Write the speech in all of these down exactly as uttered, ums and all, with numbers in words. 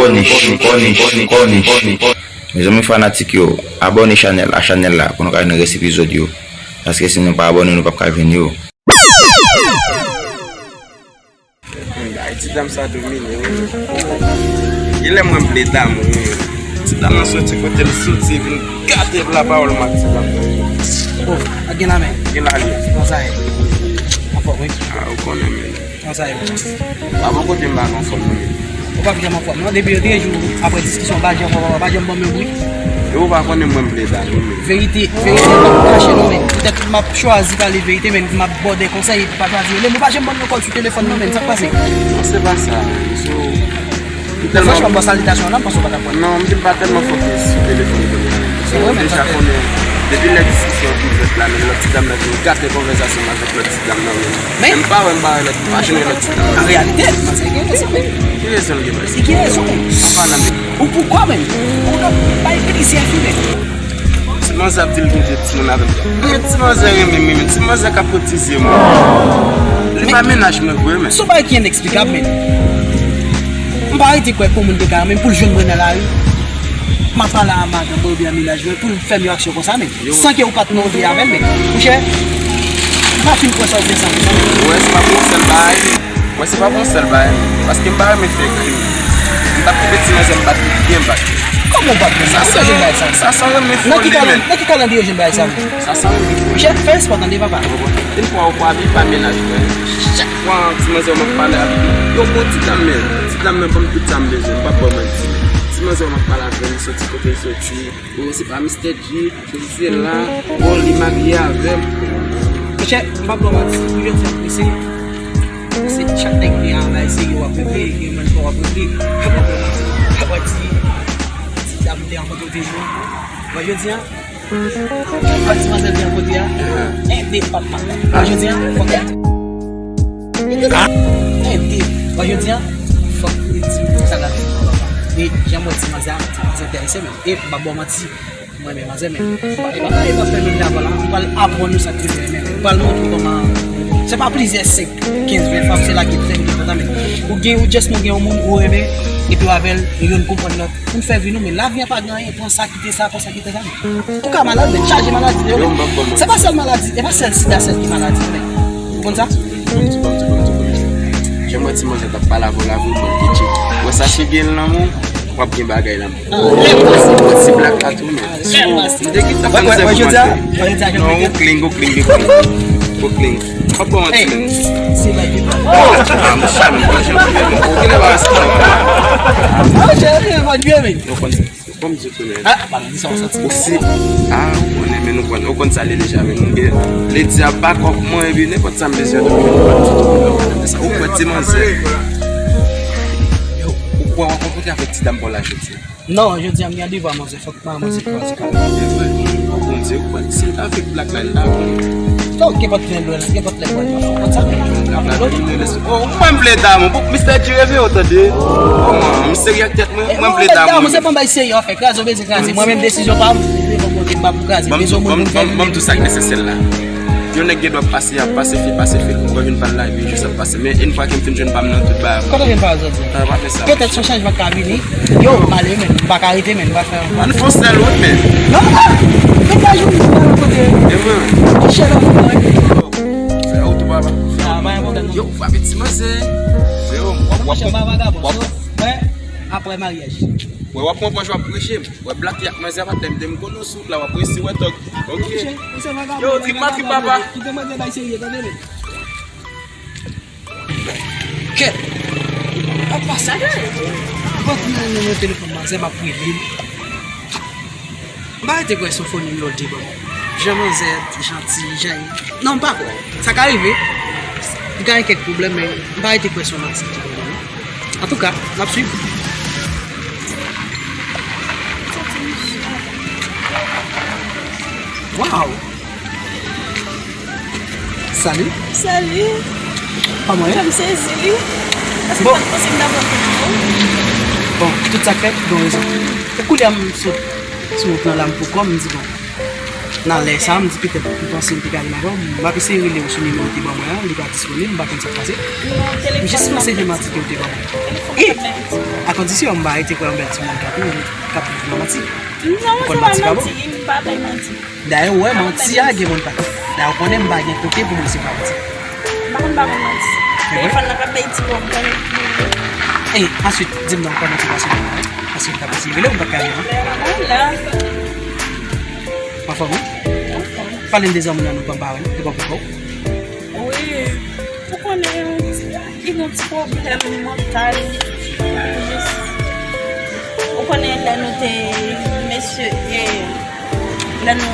Kònich, kònich, kònich. Mezanmi fanatik yo, abòne chanèl a chanèl la pou nou ka jwenn rès epizòd yo. Paske si nou pa abòne, nou p ap ka jwenn yo. Ay, ti dam sa domine wi. Genlè mwen m vle dam wi. Ti dam nan soti kote l soti vin gate la pawòl m ak ti dam nan wi. Oh, ak gen la men. Gen la li. Kòman sa ye? Anfòm wi. Ah, ou konnen men. Kòman sa ye? Pa bon kote m pa gen anfòm wi. Ou p ap janm anfòm non. Depi yon de jou apre diskisyon, pa janm, pa janm ban m yon bri. E ou pa konnen mwen m vle dam wi men. Verite, verite pa kache non men. Poutèt m ap chwazi pale verite men m ap ba w de konsèy epi pa chwazi rele m. Ou pa janm ban m yon kòl sou telefòn non men. Sa k pase? Non, se pa sa. So, m tèlman... Franchman, m ba w salitasyon la, m panse w pa t ap wè. Non, m di m pa tèlman fokis sou telefòn kounye a. Se vre, men deja konnen, depi lè diskisyon fin fèt la, men lòt ti dam nan vin gate konvèsasyon m avèk lòt ti dam nan men. Men m pa wè, m pa wè lòt, m pa janm wè lòt ti dam nan. An reyalite, manzè gen rezon men. Ki rezon l gen, manzè? Li gen rezon men. An palan men. Ou poukò men? Ou nan bay plizyè fi men. Ti manzè ap di l gen de timoun avè m. Men ti manzè renmen m wi men. Ti manzè ka kotize mwen. Li pa mennaj mwen vre men. Se yon bagay ki eneksplikab men. M pa rete kwè pou moun te ka renmen m pou l jwenn mwen nan lari. M ap pale a madanm mwen oubyen a mennaj mwen pou l fè m yon aksyon konsa men. San ke ou pa t nan yon vi avè l men. Monchè, m pa fin kwè sa w di a san pou san. Ou wè, se pa pou yon sèl bagay. Mwen se pa pou yon sèl bagay, paske m pa renmen fè krim. M t ap koupe ti manzè m bat li byen bat. Kòman w bat li? Sa san renmen foli men. Nan ki kalandriye w jwenn bagay sa menm? Sa san renmen foli. Chèf, fè espò tande papa. Yon fwa ou pa byen pa mennaj mwen. Chak fwa ti manzè m ap pale avèk li, yo bon ti dam men. Ti dam nan ban m tout sa m bezwen, m p ap ba w manti. Ti manzè m ap pale avè l, li soti kote l soti. Bon, se pa Mistè G, se la, bon, li marye avè m. Monchè, m p ap ba w manti, pou jodi a prese. Se chak nèg gen a bay serye w ap regle, gen moun fò w ap regle. M p ap ba w manti, m p ap di, ti dam te rankontre w te jwe. Bon, jodi a, ak ti manzèl te rankontre a, en de p ap mal. Bon, jodi a, fòk en de, bon, jodi a, fòk li di sa l ap di. E jan m wè ti manzè a, ti manzè enterese men. E m p ap ba w manti, mwen renmen manzè, men e pa, e pa, e pa fè menm jan avan la. M pral aprann ou sa k rive renmen. M pral montre w kòman, se pa plizyè senk, kenz, ven fanm, se la ki fè m gen kontan, men ou gen, ou just nou gen yon moun ou renmen, epi w avè l, e youn konprann lòt. Pou n fè vi nou, men lavi a pa gen anyen, pran sa, kite sa, pran sa, kite sa, men. Ou ka malad, men chaje maladi deyò, men. Se pa sèl maladi, e pa sèl sida, sèl ki maladi, men. Ou konn sa? Bon, m di, bon, m di, bon, m di, bon, m di. Jan m wè ti manzè t ap pale avè w la, vre, mwen, Gucci. Wè sa se gen lanmou, w ap gen bagay lanmou. Lè pase. Wè ti blak la tou, men. Lè pase. M te gentan konn se pou manzè. Non, ou clean, ou clean, ou clean. Ou clean. Pa bon, ti men. Se bagay ki pa. Ah, m chame, mwen, jan m fè, men. Ou genlè pa respè. Ah, cheri, mwen byen, men. Ou konn sa. Kòm di tou, men. Ah, pa nan di sa, ou santi. Ou si. Ah, ou konnen, men nou konn, ou konn sa li deja, men nou gen. Lady a back up mwen, epi nenpòt sa m bezwen, nou vin bat tout moun nan. Ou kwè ti manzè. Yo, ou kwè w ap rankontre avèk ti dam pa w la jodi a? Non, jodi a m gen devwa manzè, fòk manzè kwaze kay. Oh, Bondye, ou kwè si l ta fè blak la, l ta konnen. Fòk kenpòt lè lwen, kenpòt lè lwen, fòk konn sa. Blak la, blak la, oh, mwen m vle damou, pou Mistè G reve, ou tande? Oh, mwen, m serye ak tèt mwen, mwen m vle damou. Damou, se pa yon bagay serye w ap fè, kraze w bezwen kraze. Mwen menm desizyon pa m, m vle fòk Bondye m pa pou kraze. Bezwen moun pou m fè. Ban m tout sa k nesesè la. Yon nèg gen dwa pase, ap pase fil, pase fil, ou pa vin pale la, epi jis ap pase. Men, yon fwa ke m fin jwenn pa m nan tout bagay. Kote w jwenn pa w jodi a? Ah, pa fè sa. Petèt se yon chanjman k ka vini. Yo, m ale, men. M pa ka rete, men. M pa fè yon... Ann fè yon sèl wout, men. Non, non. Tout la jounen, m pa nan kote. E vre, men. Kichè nan fou, men. Fè wout ou papa. Ah, pa gen pwoblèm, non. Yo, ou frape ti manzè. Yo, w ap, w ap, w ap. Mwen, apre maryaj. Wè, w ap pran pòch, w ap preche m. Wè, blak y ak manzè a pa tèm de m konnen w sou wout la, w ap resi wè tòg. Ok. Yo, trip pa trip, papa. Kite manzè bay serye, tande, men. Kèt! Ap pase. Mwen nan telefòn manzè, m ap rele l. M pa rete kwè se yon fo nimewo l te ban mwen. Jan manzè janti, jan... Non, m pa kwè. Sa ka rive. Li ka gen kèk pwoblèm, men m pa rete kwè se yon manti li te ban mwen, non. Antouka, n ap swiv. Waw! Salut. Salut. Kòman w ye? Fè m sezi, wi. Èske sa posib m ta pran kòb pou ou? Bon, tout sa k fèt, gen yon rezon. E koulye a m sot sou wout lan la, m pou kò m, m di, bon, nan lè sa a, m di petèt, m panse m te ka vin avè w, m ap eseye rele w sou nimewo w te ban mwen an, li pa disponib, m pa konn sa k pase. M jis panse se manti ke w te ban mwen. E, ak Kondisyon, m pa rete kwè yon bèl timoun k ap viv, k ap viv nan manti. Non, se pa manti, m pa bay manti. Dayè, ou wè, manti a gen moun pa. Dayè, ou konnen m pa gen kote pou m resevwa manti. M pa konn ba moun manti. Telefòn nan k ap bay ti pwoblèm. E, answit, di m non, kòman ti pase la, paske m ta pase rele, ou m pa t ka jwenn. Mwen la. Anfòm, wi? Pale m de zanmi nan nou, pa m pa wè, e pa pou kò. Wi, ou konnen, li gen ti pwoblèm mantal, jis, ou konnen lè nou te, mesye, e, lè nou,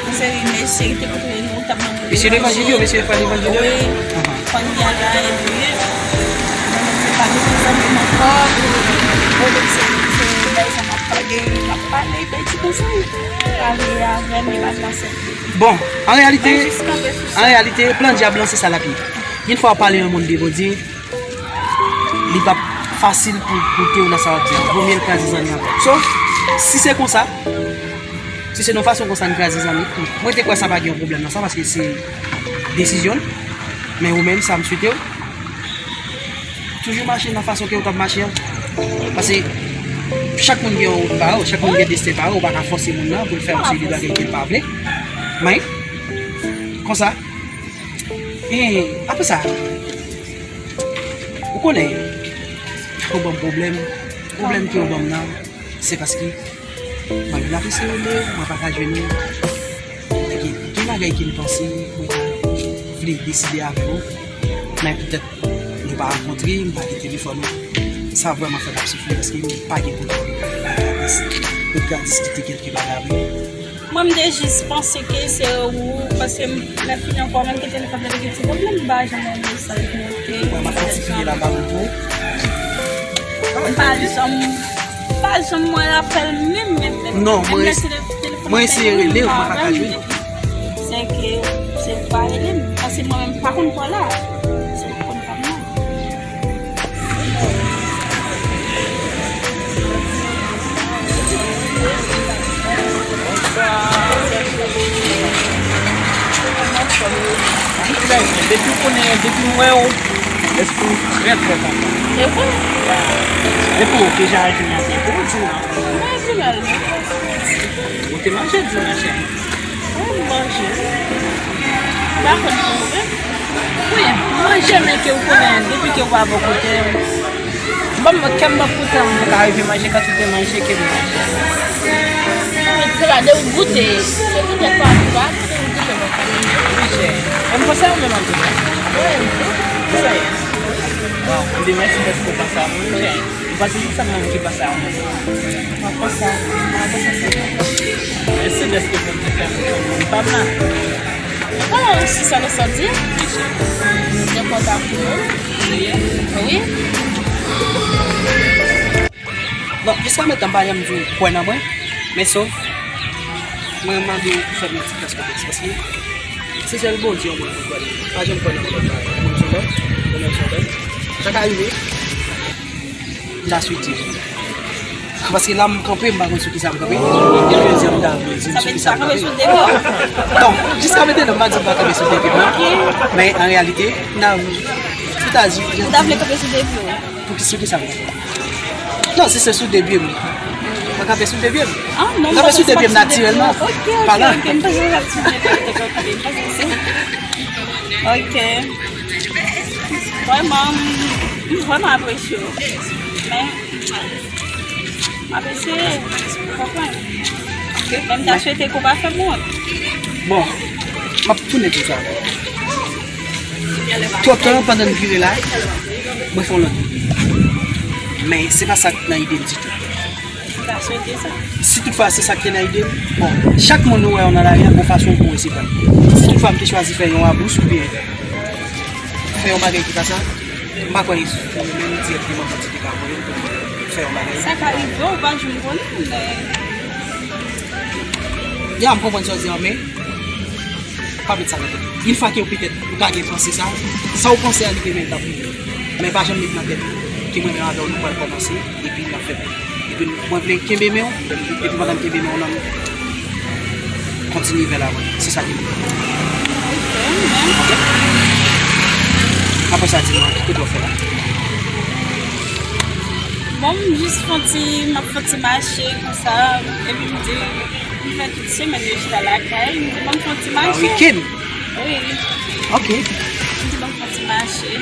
yon seri mesye ki te kote nou, t ap ban nou levanjil. Mesye levanjil yo, mesye frè levanjil yo? Wi. Kounye a la, epi, mwen menm, se pa de zanmi m ankò, olye se, se bay sa m ap pale, m ap pale, bay ti konsèy. Pale avè m, e pa pase. Bon, an reyalite, an reyalite, plan dyab lan se sa l ap ye. Yon fwa w pale yon moun de Bondye, li p ap fasil pou, pou te w nan sa w ap di a. Vomye l kraze zanmi ankò. So, si se konsa, si se nan fason konsa n kraze zanmi, mwen te kwè sa pa gen yon pwoblèm nan sa, paske se desizyon l. Men ou menm, sa m swete w, toujou mache nan fason ke w t ap mache an. Paske chak moun gen yon wout pa yo, chak moun gen desten pa yo, ou pa ka fòse moun nan pou l fè yon seri de bagay ke l pa vle. Men, konsa, e, apre sa, ou konnen, ou ban m pwoblèm, pwoblèm ke ou ban m nan, se paske mwen menm ap eseye rele w, mwen pa ka jwenn ou. Gen, gen bagay ke m panse mwen ta vle deside avè w, men poutèt nou pa rankontre, m pa gen telefòn ou. Sa vrèman fè m ap soufri paske m pa gen kote pou m ka dis-, pou m ka diskite kèlke bagay avè w. Mwen, m te jis panse ke se ou, paske m, lè fini ankò, menm ke telefòn nan te gen ti pwoblèm, m pa janm wè mesaj monte. Mwen, m ap fè ti kriye la, m pa konn pou ou. M pa janm, m pa janm wè apèl menm, menm, menm. Non, mwen, mwen eseye rele w, mwen pa ka jwenn. Se ke, se ou pa rele m, paske mwen menm, m pa konn kò la. Se ou konn kò la. Depi w konnen, depi m wè w, lespri m trè, trè kontan. Se vre? Depi w deja al jwenn yon depo, di non. Mwen di mal. Ou te manje di, ma chè? Mwen manje. M pa konn pou mwen. Wi, manje, men ke ou konnen, depi ke ou pa bò kote m, m pa, kè m p ap kontan, m ka rive manje kantite manje ke m manje. Se pa de ou goute, se goute pa, pa goute ou goute pa. Wi, chè. E m panse a ou menm anpil. Wi, m tou. Sa ye. Waw, m di mèsi dèske ou panse a mwen, chè. M panse se sèl mwen ki panse a mwen. Mwen panse a, mwen panse a sa. Mèsi dèske Bondye fè m konn moun pa m la. Bon, si sa nou sòti, mwen kontan pou nou. Wi. Bon, jiska mentnan m pa janm di w kwè nan mwen, men sof mwen mande w pou fè m yon ti kras konfyans, paske se sèl Bondye yon moun pou kwè nan mwen. Pa janm kwè nan moun lòt bagay. Moun se lòt, moun se lòt. Sa ka rive. M ta swete. Paske la m kanpe, m pa konn sou kisa m kanpe. Depi jodi a m ta vle di m sou kisa m kanpe. Non, jiska mentnan m pa di m pa kanpe sou depi m nan. Men an reyalite, m ta, m ta di. Ou ta vle kanpe sou depi w? Pou ki, sou kisa m kanpe? Non, si se sou de pye m. Mwen kanpe sou de pye m. Ah, non, mwen kanpe sou de pye m natirèlman. Ok, ok, ok. M panse w t ap sou de pye w te kanpe. M panse se. Ok. Vrèman, m, m vrèman apresye w. Men, m ap eseye, ou konprann? Ok. Men m ta swete ke w pa fè m wont. Bon, m ap tounen di sa. Twòp tan, pandan n vire la, mwen fè yon lòt. Men se pa sa k nan ide m ditou. M ta swete sa. Si toutfwa se sa k te nan ide m, bon, chak moun ou wè w nan lari a, gon fason pou w resevwa l. Si toutfwa m te chwazi fè yon abous oubyen fè yon bagay ki pa sa, m pa kwè se ou menm dirèkteman Bondye te ka voye m pou m fè yon bagay. Sa ka rive, ou pa janm konnen, men. Ya, m konprann sa w di a, men pa met sa nan tèt ou. Yon fwa ke w petèt ou pa gen panse sa, sa w panse a li gen men l t ap rive. Men pa janm met nan tèt ou ke mwen menm avè w nou pral kòmanse, epi n ap fè. Epi mwen vle kenbe men w, epi pandan m kenbe men w nan, kontinye vè lavan. Se sa ki. Ok. Apre sa, di mwen, ki kote w fè la? Bon, m jis fè yon ti, m ap fè yon ti mache konsa, epi m di, m fè tout semèn yo chita lakay, m di, bon, m fè yon ti mache. Nan wikenn? Wi. Ok. M di, bon, m fè yon ti mache.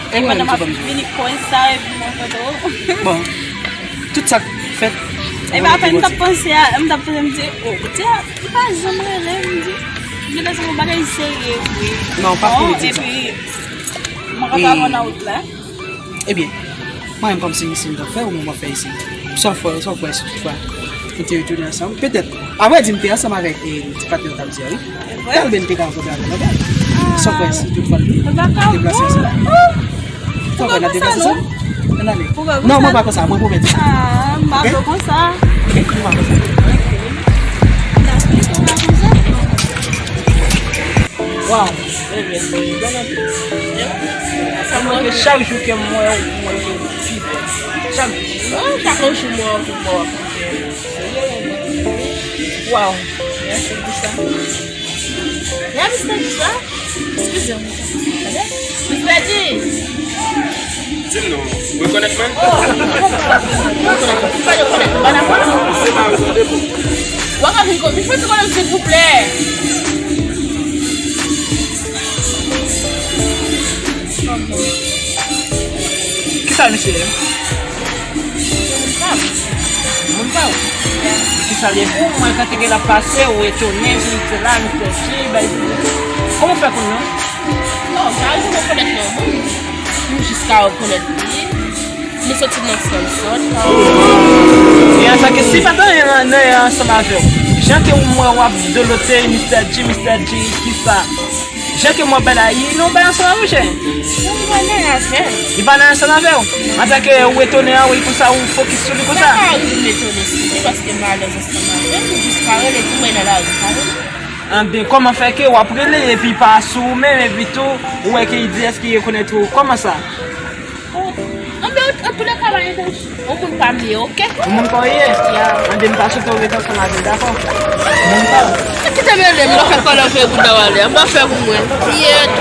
E pandan m ap vini konsa, epi mwen kontan. Bon, tout sa k fèt. Epi apre, m t ap panse a, m t ap panse, m di, oh, ti a, li pa janm rele, m di, genlè se yon bagay serye vre. Non, pa pou li di sa. Epi, mwen kontan nan wout la. Ebyen, mwen menm kòmsi se m t ap fè, ou menm w ap fè isi. Sa w fè, sa w kwè si toutfwa nou te retounen ansanm? Petèt, avrèdi, m te ansanm avèk, e, ti patnè w t ap di a, wi. Talvè n te ka rankontre avè l ankò. Sa w kwè si toutfwa nou te deplase ansanm? Sa w kwè, n ap deplase ansanm? Ann ale. Non, mwen pa konsa, mwen pwomèt. Ah, m pa konsa. Ok, mwen pa konsa. Waw, bebe, bèl anpil. Sa manke chak jou ke m wè w, mwen ke w pi bèl. Chak jou. Oh, chak jou m wè w, m wè w. Waw, mèsi pou sa. Ya, Mister G, sa? Eskize m. Mister G! Di m non, ou rekonèt mwen? Oh! Ou pa rekonèt mwen, pa dakò? Se pa rezon de pou. Ou ka vin kon, mi fè ti konnen silvouplè. Kisa misye ye? Moun pa w. Moun pa w? Kisa l ye pou mwen, kantike l ap pase, ou etone, misye la, misye fi, bay. Kòman w fè konn non? Non, sa, ou rekonèt non. Ou jis ka rekonèt li. Nou soti nan Samson. E antanke si pa t anyen nan, nan ansanm avè w, jan ke w mwen w ap dolote Mister G, Mister G, kisa? Jan ke m wè bèl la, li nan bèl ansanm avè w, chè? Non, li pa nan ansanm avè l. Li pa nan ansanm avè w? Antanke ou etone a, wi, konsa ou fokis sou li konsa? Sa pa rive m etone sou li, paske m alèz ansanm avè l, m jis ka rele tou mwen nan lari, pa rele. Anben, kòman fè ke w ap rele epi pa sou ou menm, epi tou, ou wè ke li di èske li rekonèt ou? Kòman sa? Oh, anben, an, an tou lè ka, pa gen yon moun pa m ye, oke? Yon moun pa w ye? Ya. Anben, m ta swete w ret ansanm avè l, dakò? Moun pa w. Kite m ale, m nan fè kòlè fè bouda w ale, m pa fè pou mwen. Yèt.